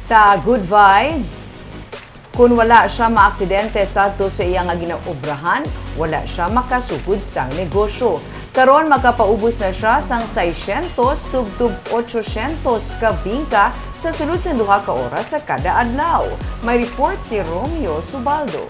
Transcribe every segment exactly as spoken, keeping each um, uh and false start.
Sa Good Vibes, kun wala siya maaksidente sadto sa iya nga ginaobrahan, wala siya makasugod sang negosyo. Karon, makapaubos na siya sang seiscientos tubtob ochocientos ka bingka sa sulod sang duha ka oras sa kada adlaw. May report si Romeo Subaldo.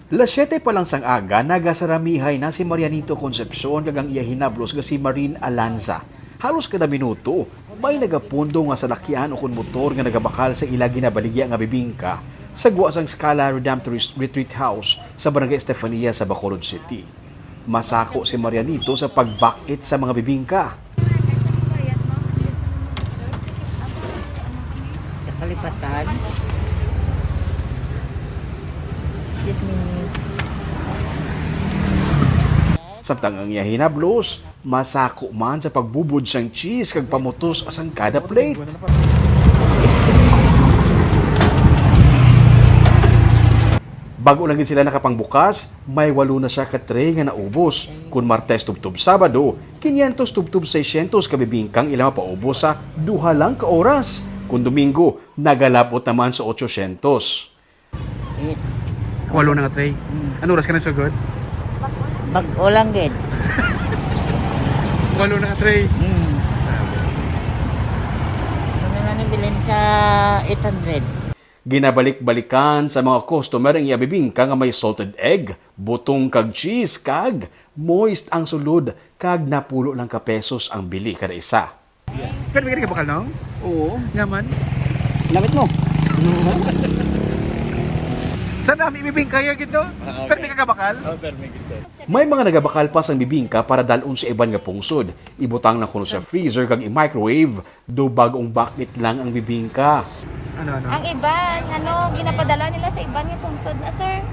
Las siete pa lang sang aga, nagasaramihay na si Marianito Concepcion kag ang iya hinablos nga si Marin Alanza. Halos kada minuto, may nagapundo nga salakyan o kon motor nga nagabakal sa ila ginabaligya nga bibingka sa gwa sang Scala Redemptorist Retreat House sa Barangay Estefania sa Bacolod City. Masako si Marianito sa pagbakit sa mga bibingka. Sa kalipatan. Excuse me. Samtang ang iya hinablos, masako man sa pagbubod sang cheese kag pamutos sang kada plate. Bago lang gid sila nakapangbukas, may walo na siya ka tray nga naubos. Kun Martes tubtob Sabado, quinientos tubtob seiscientos ka bibingka ang ila mapaubos sa duha lang ka oras. Kun Domingo, nagalabot naman sa ochocientos. Walo na nga tray. Mm. Ano oras ka nasugod? Bag-o lang gid. Walo na nga tray. Mm. Ano na ni bilin sa eight hundred? Ginabalik-balikan sa mga customer ang iya bibingka nga may salted egg, butong kag cheese, kag moist ang sulod, kag napulo lang ka pesos ang bili kada isa. Pero may ka bakal, no? Oo. Naman. Namit mo. Sa nami bibingka ya gid, no? Ah, okay. Pero may ka bakal? Oh, pero may gid, sir. May mga nagabakal pa sang bibingka para dalon sa iban nga pungsod. Ibutang lang kuno sa freezer kag i-microwave, do bag-ong bakit lang ang bibingka. Ano, ano? Ang iban, ano, ginapadala nila sa iban nga pungsod na, sir.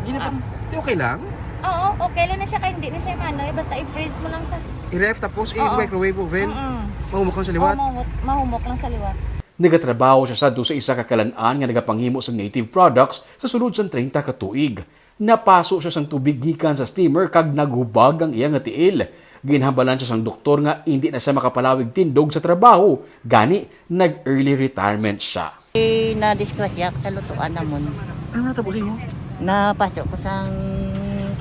Ginapan-, Ah. Di okay lang? Oo, okay lang na siya kay hindi na siya manoy. Basta i-freeze mo lang sa I-ref tapos Oo. i-microwave oven. Mm-mm. Mahumok lang sa liwat. Oo, mahumok, mahumok lang sa liwat. Nagatrabaho siya sadto sa isa ka kalan-an nga nagapanghimo sang native products sa sulod sang treinta ka tuig. Napaso siya sang tubig gikan sa steamer kag naghubag ang iya nga tiil. Ginhambalan siya sang doktor nga indi na siya makapalawig tindog sa trabaho, gani nag-early retirement siya. Eh, nadisgrasya ako sa lutuan namon. Ano natabo sa imo? Napaso ko sang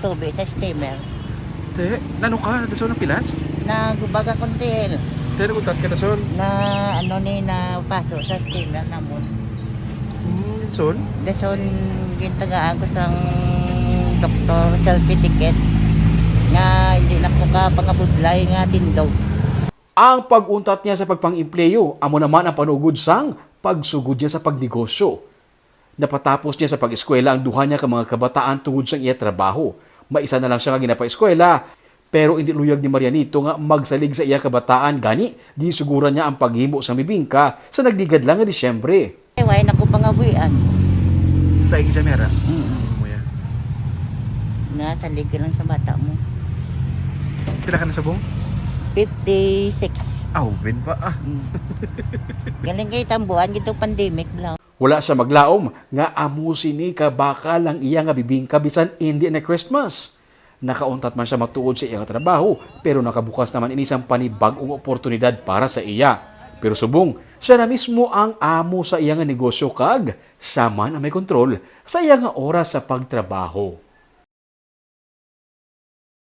tubig sa steamer. Te, nano ka? Dason ang pilas? Naghubag akong tiil. Te, naguntat ka dason? Na, ano ni, napaso sa steamer namon. Hmm, dason? Dason, gintagaan ko sang doktor certificate nga hindi na ko ka pangabudlay nga tindog. Ang pag-untat niya sa pagpang-empleyo amo naman ang panugod sang pagsugod niya sa pagnegosyo. Napatapos niya sa pag-eskwela ang duha niya ka mga kabataan tungod sang iya trabaho. May isa na lang sia nga ginapaeskwela, pero indi luyag ni Marianito nga magsalig sa iya kabataan, gani ginsuguran niya ang paghimo sang bibingka sa nagligad lang nga Disyembre. Way na ko pangabuhian. Sa ing jamera? Mm. Mo ya. Nasalig ka lang sa bata mo. Pila ka na subong? Fifty-six. Aw, bin pa, ah. Mm. Galing kay tambuan gito pandemic lang. Wala siya maglaom nga amo sini ka bakal ang iya nga bibingka bisan indi na Christmas. Nakauntat man siya matuod sa iya nga trabaho, pero nakabukas naman ini sang panibag-ong oportunidad para sa iya. Pero subong, siya na mismo ang amo sa iya nga negosyo kag siya man ang may kontrol sa iya nga oras sa pagtrabaho.